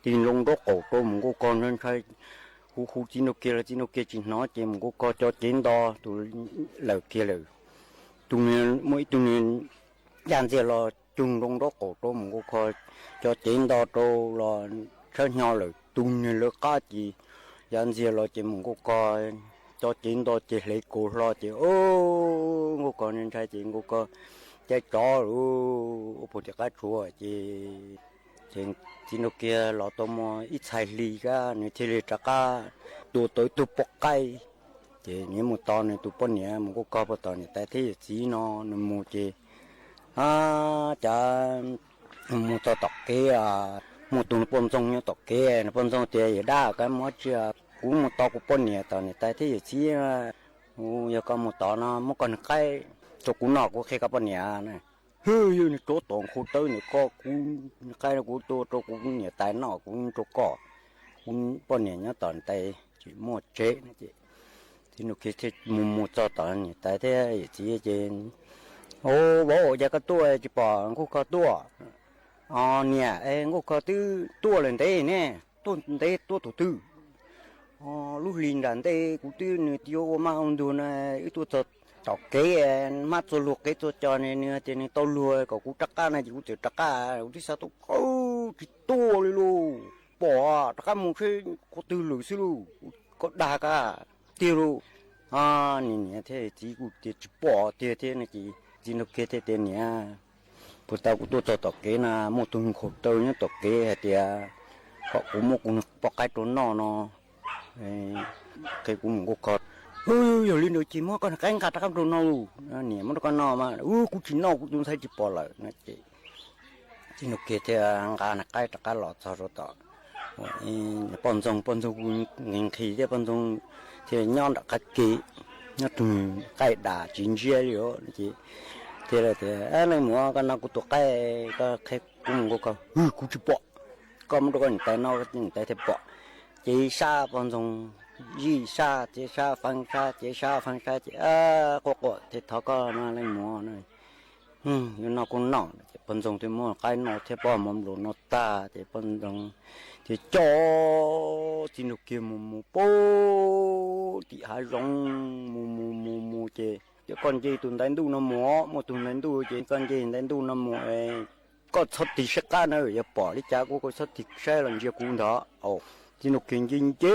tig nroo nraub qaum rau Mus Nkauj Kog ntshai ntshai. Kuv hu Txiv Nraug Kiag los Txiv Nraug Kiag tsis hnov ces Mus Nkauj Kog cov cev nto, tus lawm kiag lawm. Tus niag, muaj ib tug niag ya ntxiag los cug nroo nraub qaum rau Mus Nkauj Kog, cov cev nto rau los tshawb nyo lawm, tus niag lawv qab ces ya ntxiag los ces Mus Nkauj Kog cov cev nto ces hle kaus hlo ces Nkauj Kog ntshai ces Nkauj Kog caij tsov lauj, ua puag tim qab tsuas ces, ces Txiv Nraug Kiag los tau muaj ib txhais hli kab nws thiaj li rov qab tua tau ib tug poj qaib. Ces nws mus tos nws tus poj niam Mus Nkauj Kog puag tom niam tais thiab yawm txiv no, nws mus ces, a, cas mus txog tom kev, muaj tus niag poj ntxoog nyob tom kev, niag poj ntxoog tias, Yawm dab, koj mus dab tsi? Kuv mus tos kuv poj niam tom niam tais thiab yawm txiv. Yog koj mus tod no muab koj niag qaib rau kuv noj kuv qhia koj poj niam na. Hwj, yog niag tsov tom nqhau tawb ntawm koj, kuv niag qaib no kuv tua rau kuv niam tais noj kuv rau koj, kuv poj niam nyob tom niam tais tsis muaj tsev no ces Txiv Nraug Kiag thiaj mus mus txog tom niam tais thiab yawm txiv ces, Au, vauv, cas koj tuaj tsis pom Nkauj Kog tuaj? Os niam, Nkauj Kog twb tuaj lawm ntev ne, tuaj ntev tuaj thaum twg? Lub hli nram ntej kuv twb, nws twb yuav ua maj ua ntuag no, wb tuaj txog tom kev, hmab txhua lug qhev txhua cos ne, nws tias nws tau luag kom kuv rov qab no ces kuv txawm rov qab, kuv twb xav tau koj tsis tuaj li lauj. Pom rov qab mus seb qhov twg lawm xwb lauj, koj dag kab tiag lauj. Niam, niam thiab txiv kuj tias tsis pom tiag thiab no ces Txiv Nraug Kiag thiaj tias, Niam, puag ta kuv tuaj txog tom kev na muaj tus nqhau taw nyob tom kev hais tias kom kuv muab kuv poj qaib rau noj no, qhia kuv mus Nkauj Kog. Yog li ntawd ces muab koj niag qaib nqa rov qab rau noj lauj. Niam, muab rau koj noj mas. Kuv tsis noj, kuv tus ntxhais tsis pom lawm no ces Txiv Nraug Kiag thiaj nqa niag qaib rov qab los txog rau tom poj ntxoog, poj ntxoog kuj nqhis nqhis thiab poj ntxoog thiaj nyob nram qab ke, nyob tus qaij das tsis ntsiab li os. Ces thiaj li tias, Leej muam, koj noj kuv tus qaib, koj qhia kuv mus Nkauj Kog. Kuv tsis pom, koj muab rau koj niam tais noj, niam tais thiaj pom. Ces ib sab poj ntxoog zij sab, ces sab feeb sab, ces sab feeb sab, ces quaj quaj thiaj thov koj no leej muam no, yuav noj kuj noj. Ces poj ntxoog thiaj muab qaib noj thiab pob mov nplos noj tag ces poj ntxoog thiaj coj Txiv Nraug Kiag mus mus puag tim hav zoov mus mus mus mus ces, Yog koj nce tus ntaiv ntuj no mus, muaj tus ntaiv ntuj ces koj nce ntaiv ntuj no mus, koj txhob tig saib qab na, yog pom li cas kuj koj txhob tig saib los ntsia kuv ntag. Txiv Nraug Kiag nce nce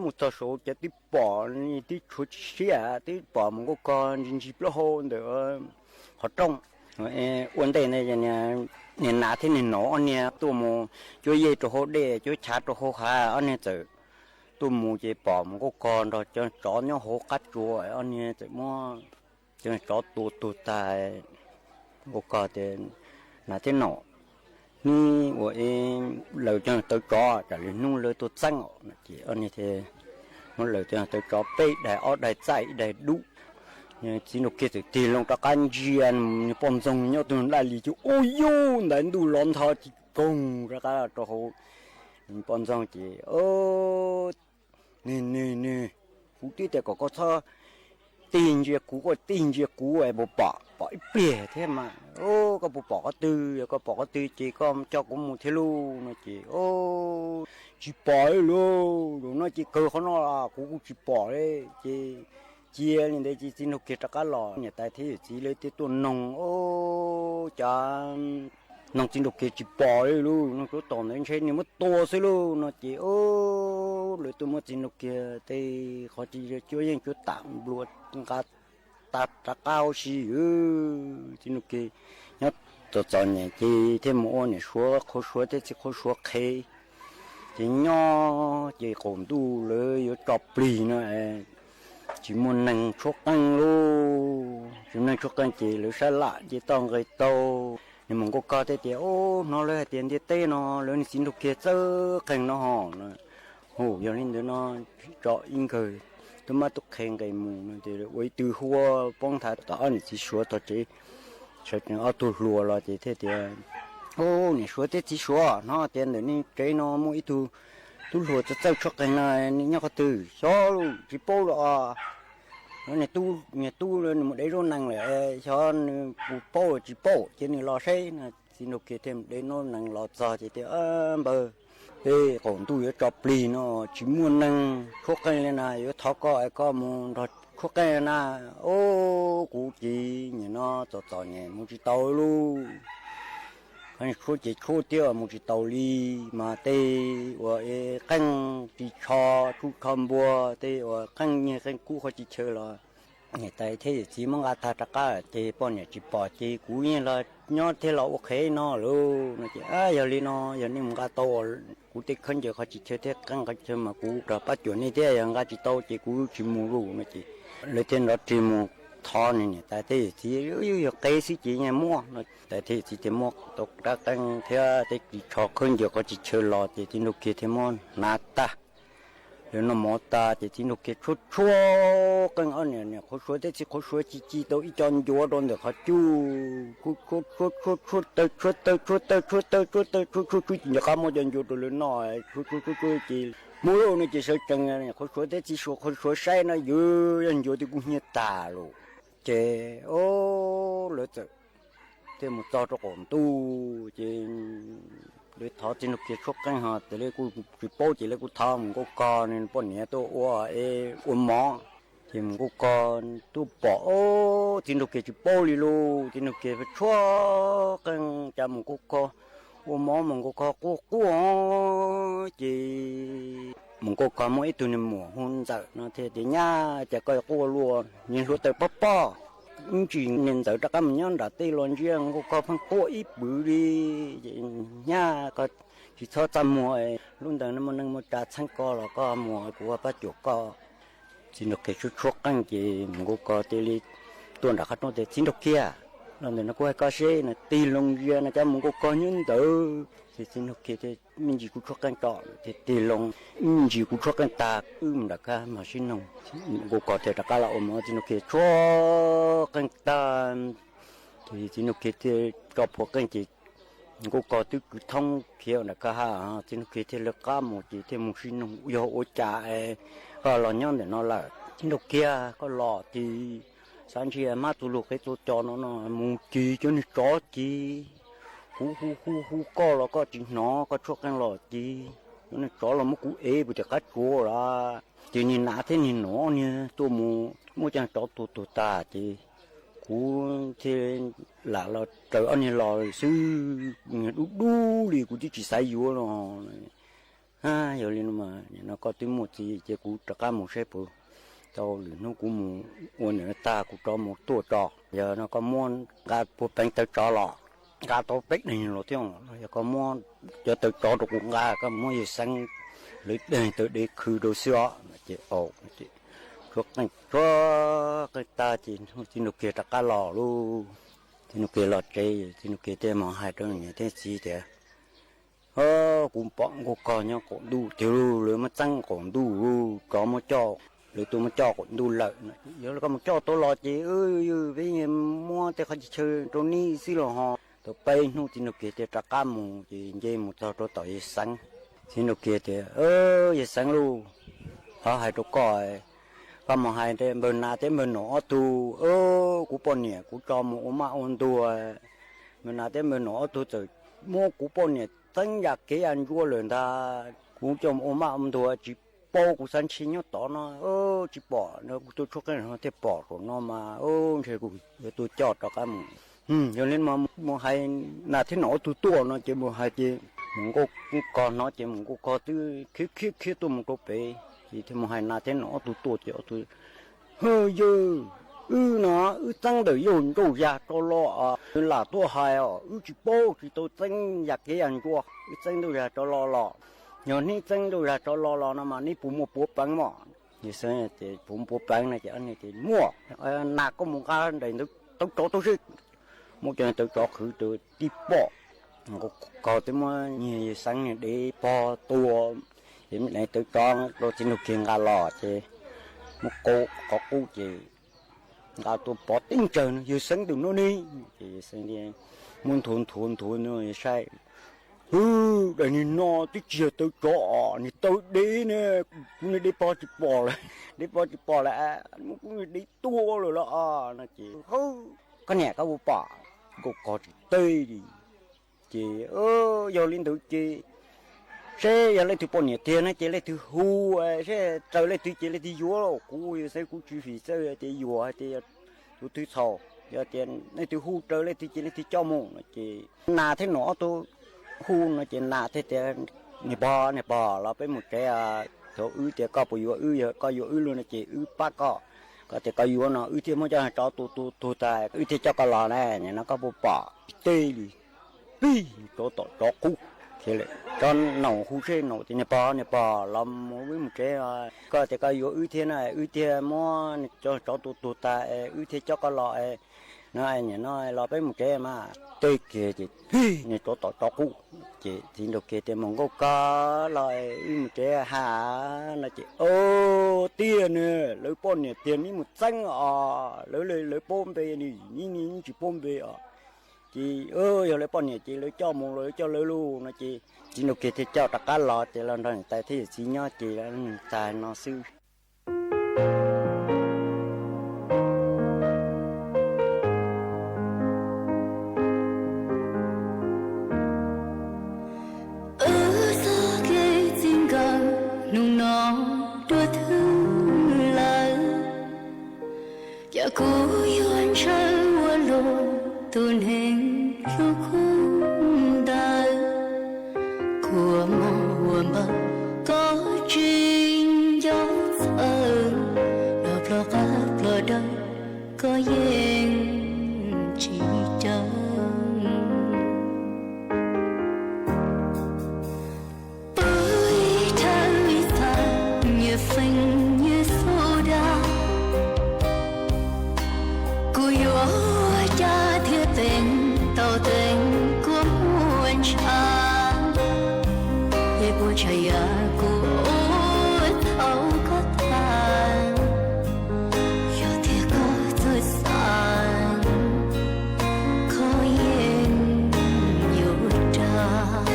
mus txog saud ces twb pom, twb tshuav tsis siab, twb pom mus Nkauj Kog ntsis ntsis plaub hau ntawm qhov rooj. Ua ntej ntawd niag nas thiab niag naum ob niag tuaj mus cuab yej rau hauv dej, cuab chav rau hauv hav, ob niag txawm tuaj mus ces pom mus Nkauj Kog nrog cov tsov nyob hauv qab tsua, ob niag txawm muab cov tsov tua tuag tag. Nkauj Kog tias, Nas thiab naum, neb ua es lawv cov tawv tsov, tsam lwm hnub lawv tuaj txeeb os. Ces ob niag thiaj muab lawv cov tawv tsov peb daim, ob daim txaij ib daim dub. Txiv Nraug Kiag txawm tig loo rov qab ntsia nws poj ntxoog nyob tus daj li ces, Ub yug, ntaiv ntuj los ntho tsis koog rov qab rau hauv. Poj ntxoog ces, Nws, nws, nws, kuv twb tias kom koj txhob tig ntsia kuv, koj tig ntsia kuv es puas pom, pom ib pliag thiab mas. Koj puas pom qhov twg? Yog koj pom qhov twg ces koj coj kuv mus thiab lauj no ces, Tsis pom li lauj, zaum no ces kawg qhov no kuv kuj tsis pom li ces Cia li ntawd ces txiv nraug kiag rov qab los, niam tais thiab yawm txiv lawv thiaj tuaj noog, o, cas noog txiv nraug kiag tsis pom li lauj, noog tshuab tom ntawd ntshe nws muab tua xwb lauj no ces, o, lawv tuaj muab txiv nraug kiag tej qhov tsis cuab yeej cuab tam nplua nqa tag rov qab huv si. Txiv nraug kiag nyob txom txom nyem ces thiaj mus ua niam suav qhua suav thiab txiv qhua suav qhev. Ces nyob ces qaum ntuj lawv yuav tso plig no, tsis muaj neeg tshuab qeej lauj, tsis muaj neeg tshuab qeej ces lawv sab lam ces toj nqis tau. Nws mus nkaus kog thiaj tias, o, hnov lawv hais tias ntiaj teb no lawv niag txiv nraug kiag txawj qeej no ho no. Hu, yog li ntawd no tso ib nkawg tub mab tub qhe nqes mus no ces ua ib tug hua poob nthav tom ob niam txiv suav tog tsev, sawv tsees ob tug hluas los ces thiaj tias, o, niam suav thiab txiv suav, hnov tias ntawm nej tsev no muaj ib tug tub hluas txawj txawj tshuab qeej no, nws nyob qhov twg? Xyov lauj, tsis paub los os. Niag tub, niag tub nws mus dev zaub nees lawm, xyov nws puas paub los tsis paub, cia nws los seb no. Txiv nraug kiag thiaj mus dev zaub nees los txog ces tias, npawg, tej qaum ntuj yuav tso plig no tsis muaj neeg tshuab qeej li na, yuav thov koj es koj mus nrog tshuab qeej na. O, kuv ces nim no txom txom nyem mus tsis tau lauj. Tshuab ces tshuab thiab mus tsis taus li, mas tej uas qeej ris tsho tsuj tsho npua, tej uas qeej nyiaj qeej kub qhov tsis chaw los niam tais thiab yawm txiv muab nqa tag rov qab ces poj niam tsis pom ces kuv yeej los nyob thiab los ua qhev no lauj no ces, yog li no yog nej mus nqa tau kuv tej khaub ncaws qhov tsis chaw thiab qeej qhov chaw mas kuv rov pab cuam nej thiab, yog nqa tsis tau ces kuv tsis mus lauj no ces lawv thiaj nrov rig mus thov nws niam tais thiab yawm txiv, yog qev xwb ces yeej muab no. Tais thiab yawm txiv thiaj muab tau rab qeej thiab tej ris tsho khaub ncaws qhov tsis chaw los ces txiv nraug kiag thiaj muab hnav tag. Lawv noj mov tas ces txiv nraug kiag tshuab tshuab qeej, ob niam niam qhuav suav thiab txiv qhuav suav ci ci tau ib co ncuav rau ntawm qhov cub, tshuab tshuab tshuab tshuab taw tshuab taw tshuab taw tshuab taw tshuab taw tshuab tshuab tshuab ces nco qab muab cov ncuav rau lawv noj, tshuab tshuab tshuab tshuab ces muaj lauj no ces sawv tsees niam qhuav suav thiab txiv suav qhuav suav saib no yuav yog ncuav twb kub hnyiab tag lauj. Ces o, lawv txawm thiaj mus txog rau qaum ntuj ces lawv thov txiv nraug kiag tshuab qeej ho tias lawv kuj tsis paub ces lawv kuj thov mus nkauj kog nws poj niam tuaj ua, ua mov. Ces mus nkauj kog tuaj pom, o, txiv nraug kiag tsis paub li lauj, txiv nraug kiag tshuab qeej cas mus nkauj kog ua mov mus nkauj kog quaj quaj ces mus nkauj kog muaj ib tug niag muam hu Ntxawm no thiaj tias, nyab, cas koj quaj luaj, niag hluav taws pob pob. Ib ntsis niag Ntxawm rov qab mus nyob nram tej los ntsia nkauj kog pheej quaj ib pwm li. Nyab, koj tsis txhob txaj muag, lub ntawd muaj neeg muaj tsa txheeb koj los koj mus kuv pab cuam koj. Txiv nraug kiag tshuab tshuab qeej ces mus nkauj kog thiaj li tuaj nram qab roob tias, txiv nraug kiag, los ntawm no kuv hais koj seb no. Tig loo ntsia no cas mus nkauj kog nyob ntawd ces txiv nraug kiag thiaj me ntsis kuv tshuab qeej tso thiaj tig loo, ib ntsis kuv tshuab qeej tag wb mus nram kab mos sib noog. Nkauj kog thiaj rov qab los ua mov, txiv nraug kiag tshuab qeej tag ces txiv nraug kiag thiaj tso plhuav qeej ces nkauj kog twb kwv thoob khiav nram kab ha, txiv nraug kiag thiaj lawv qab mus ces thiaj mus sib noog, yog ua cas koj los nyob ntawm no lawm? Txiv nraug kiag, koj los ces xav ntshe hmab txhua lug qev txhua cos no no mus ces cov niag tsov ces kuv hu hu hu koj los koj tsis hnov, koj tshuab qeej los ces cov niag tsov los muab kuv ev puas tim qab tsuas lawm. Ces niag nas thiab niag nom niag tuaj mus muab cov tsov tua tuag tag ces kuv thiaj lam los raws ob niag los xwb, niag dub dub li kuv twb tsis xav yuav los. Yog li no mas nim no koj twb muaj txiv ces kuv rov qab mus saib puas tau, lwm hnub kuv mus ua nws tag kuv rov mus tuaj tso. Yog no koj muab nqa puag peev taw tsov los, nqa tau peb daim los thiab, yog koj muab cov taw tsov rau kuv nqa, koj muab yawg Xeeb lawv daim taw dev khw rau xwb os. Ces tshuab qeej, tshuab qeej tag ces txiv nraug kiag rov qab los lauj. Txiv nraug kiag los tsev, txiv nraug kiag thiaj mus hais rau niam thiab txiv tias, kuv pom nkauj kog nyob qaum ntuj tiag lauj, lawv muab txeeb qaum ntuj lauj, tsov muab coj, lawv tuaj muab coj qaum ntuj lawm. Yog li koj mus coj tau los ces peb muab tej qhov chaw rau nej xwb los ho. Tau peb hnub txiv nraug kiag thiaj rov qab mus ces nce mus txog rau tom yawg Xeeb. Txiv nraug kiag tias, yawg Xeeb lauj, thov hais rau koj, koj mus hais npawg nas thiab npawg nom ob tug, kuv poj niam kuv tso mus ua maj ua ntuag, npawg nas thiab npawg nom ob tug txawm muab kuv poj niam txeeb ya kev ya ntsuab lawm ntag, kuv coj mus ua maj ua ntuag tsis paub kuv xav ntshis nyob tod no, tsis pom no, kuv tuaj tshuab qeej no thiaj pom saum no mas, ntshe kuv yuav tuaj coj rov qab mus. Yog li no mus hais nas thiab nom ob tug tuaj no ces mus hais ces mus nkauj kog hnov ces mus nkauj kog twb khiav khiav khiav tuaj mus rau pem, ces thiaj mus hais nas thiab nom ob tug tuaj ces ob tug, Hwj yawg, wb no wb txeeb ntawm yawg Nrauj Zag rov los, nws lam tuaj hais os, wb tsis paub tsis tau txeeb yam kev yam ncua, wb txeeb Nrauj Zag rov los los, yog neb txeeb Nrauj Zag rov los los no mas neb puas muaj puav peev mog? Yawg Xeeb tias, Puas muaj puav peev no? Ces ob niag tias, Muaj, nas koj mus nqa daim tawv tsov tuaj seb. Muab cov tawv tsov qhwv rau tib pom, kog twb muab niag Yawg Xeeb niag dev pog tua, ces tawv tsov rau txiv nraug kiag nqa los ces muab qhov qub ces nqa tuaj pov teb ntsaws no, Yawg Xeeb tus no ne. Ces Yawg Xeeb muab nthuav nthuav nthuav no saib, Hwj, daim niag no twb tsis yog tawv tsov os, niag tawv dev ne, kuv niag dev pog tsis pom lawm, dev pog tsis pom lawm, muab kuv niag dev tua lawm los no ces, Hwj, koj niam koj puas pom? Nkauj kog tsis teb li. Ces yog li ntawd ces seb yog leej twg poj niam tiag no ces leej twg hu, seb raws leej twg ces leej twg yuav, kuv Yawg Xeeb kuv tsis fim txawj tias yuam hais tias tus twg txhaum, yog tias leej twg hu raws leej twg ces leej twg coj mus no ces nas thiab nom ob tug hu no ces nas thiaj tias, Niag pog, niag pog, los peb mus tsev, thaum wb tias koj puas yuav wb, yog koj yuav wb lawm no ces wb pab koj, koj tias koj yuav no wb thiaj muab cov tsov tua tua tuag tag wb thiaj coj koj los na, nim no koj puas pom? Tsis teb li. Pig, tsov tom tsov qub. Ces tsov nom hu seb, nom tias, Niag pog, niag pog, los mus wb mus tsev, koj tias koj yuav wb thiab na, wb thiaj muab cov tsov tua tuag tag es wb thiaj coj koj los no, nim no los peb mus tsev mas. Teb kiag ces pig, niag tsov tom tsov qub. Ces txiv nraug kiag tias, Mus nkauj kog los wb mus tsev ha no ces, Tiag ne, lawv poj niam tiag, neb mus txeeb os, lawv, lawv paub npe ne, neb tsis paub npe os. Ces yog lawv poj niam ces lawv coj mus los lawv coj lawv lauj no ces txiv nraug kiag thiaj coj rov qab los ces los nrog niam tais thiab yawm txiv nyob ces niam tais no xwb. Wb txoj kev txij nkawm hnub no dua thwj lawm, cas kuv yuav ntshaw ua luaj tus neeg hlub kub ntawd. Kua muag ua npaws koj tsis nco txhawj, los plhom qab plhom daw koj yeej tsis raws. Pw ib thawj ib txhais nyias feem nyias xub dag, kuv yuav ua cas thiaj teev tau teev kua muag ntshav. Es puas tshaj yam kuv ua tau koj tag, yog tias koj txawj xav, koj yeej yuav dag.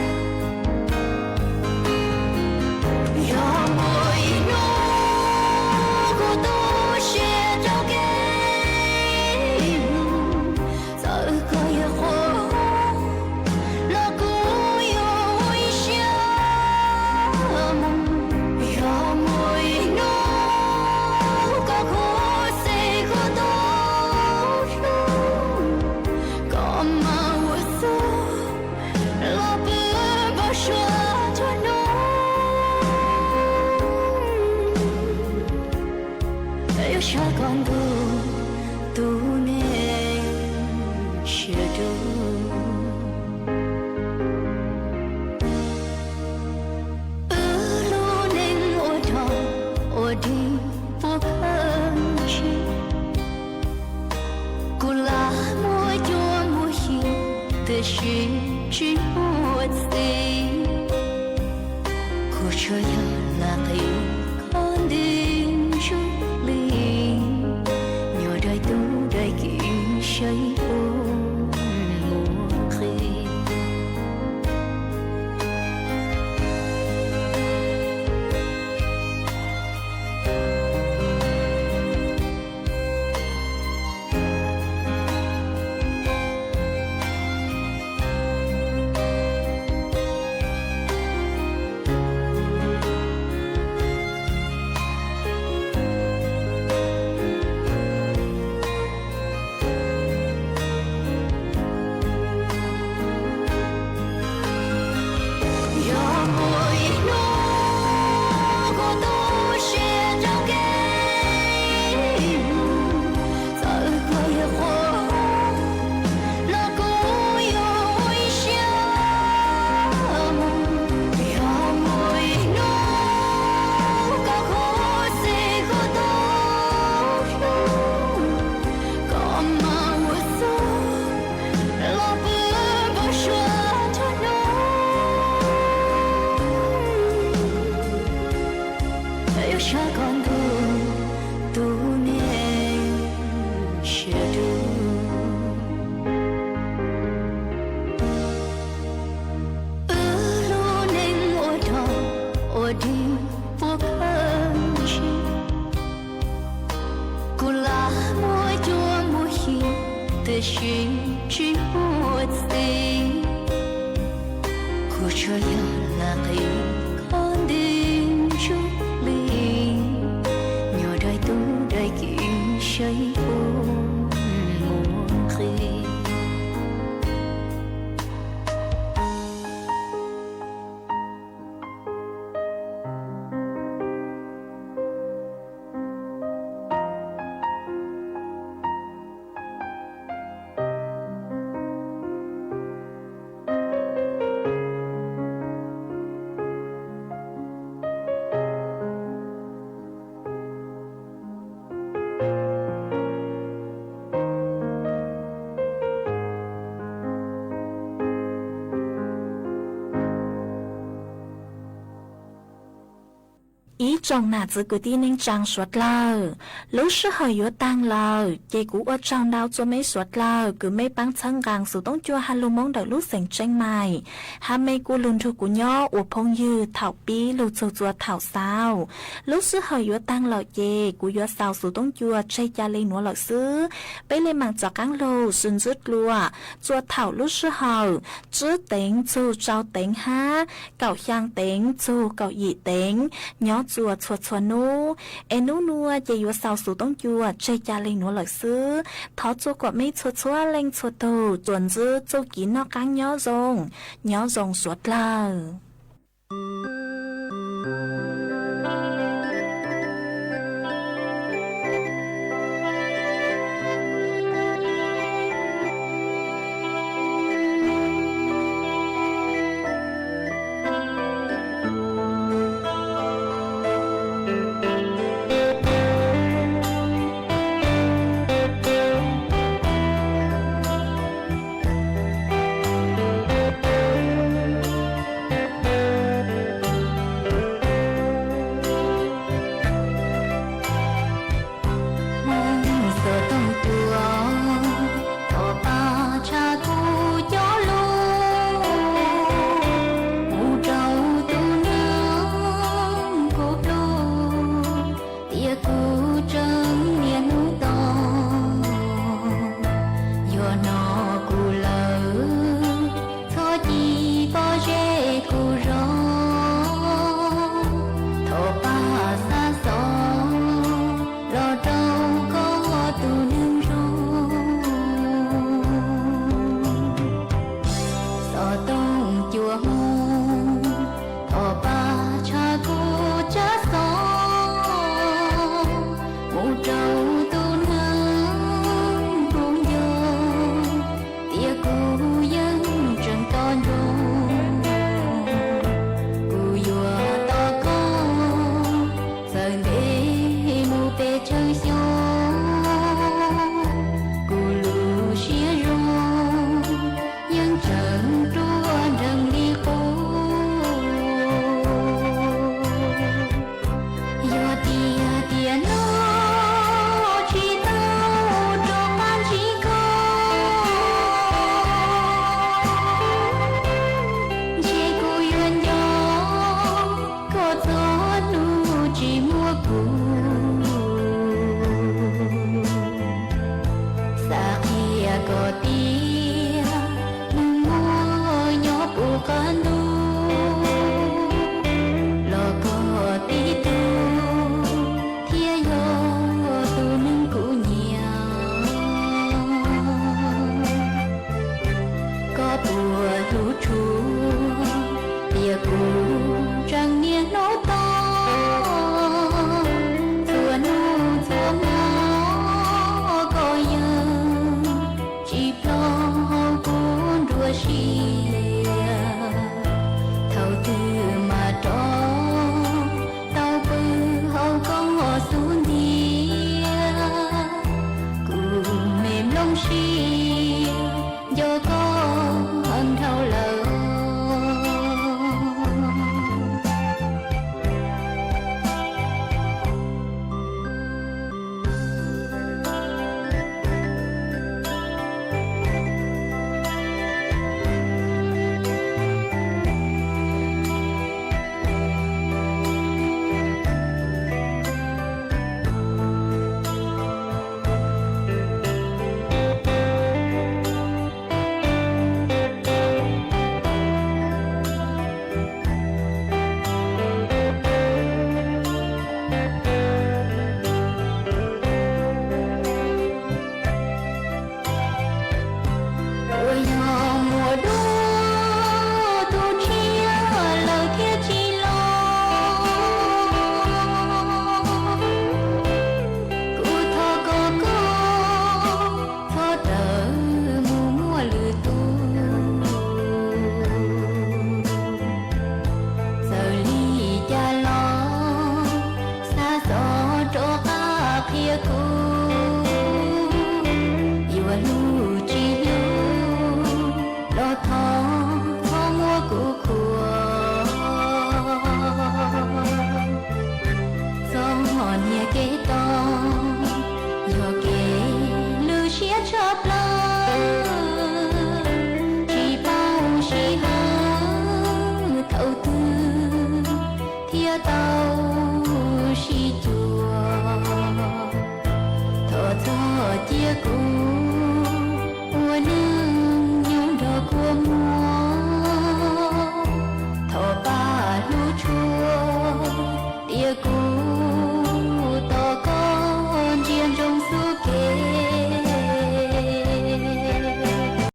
Yog muaj ib hnub kuv tu siab rau kev hlub, txawm koj yuav quaj los kuv yuav ua ib siab mus. Yog muaj ib hnub koj khuv xim kuv tus hlub, koj mam ua txuj los pw npau suav txhua hnub. Yuav saib koj ntuj tus neeg siab dub. Wb lub neej ua rog ua dig puv khawv ntsis, kuv lam muaj cuab muaj yig tiam sis tsis muaj txiv. Kuv tsuas yog lam qhib koj nti ntsuj plig, nyob daim tub daim ki saib ub mus nqis. Tsis, tsis muaj txiv, kuv tsuas yog lam qhib koj nti ntsuj plig, nyob dai tub dai kiv saib puas muaj nqis. Ib tsoom nam txiv kwv tij neej tsaa suav dlawg, lub sij hawm yuav taag lawm ces kuv ua tsaug ntau txhua mej suav dlawg kws mej paab txhawb nqaa Xuv Toob Cua ha lug Moob ntawm lub xeev Tsheej Maim, hab mej kuj lug nrug kuv nyob ua phooj ywg thaum pib lug txug txua thaum xaus. Lub sij hawm yuav taag lawm ces kuv yuav xaus Xuv Toob Cua tseg ca le nuav lawm xwb. Peb le maam rov qaab lug sib ntsib dlua txua thaum lub sij hawm tsib teev txug rau teev hab kaum xyaa teev txug kaum yim teev nyob txua txhua txhua nub. Es nub nua ces yuav xaus Xuv Toob Cua tseg ca le nuav lawm xwb. Thov txua kom mej txhua txhua leej txhua tug tsuas ntsib txuj kev noj qaab nyob zoo, nyob zoo suav dlawg. Xov tooj cua, thov pab tshaj kuv cov lus, mus rau tus neeg kuv hlub, tias kuv tseem niaj hnub tos. Yog hnov kuv lawm, txhob cia pob zeb kuv zog, thov pab xa xov los rau koj tus neeg zoo. Xov tooj cua hmoo, thov pab tshaj kuv tsab xov, mus rau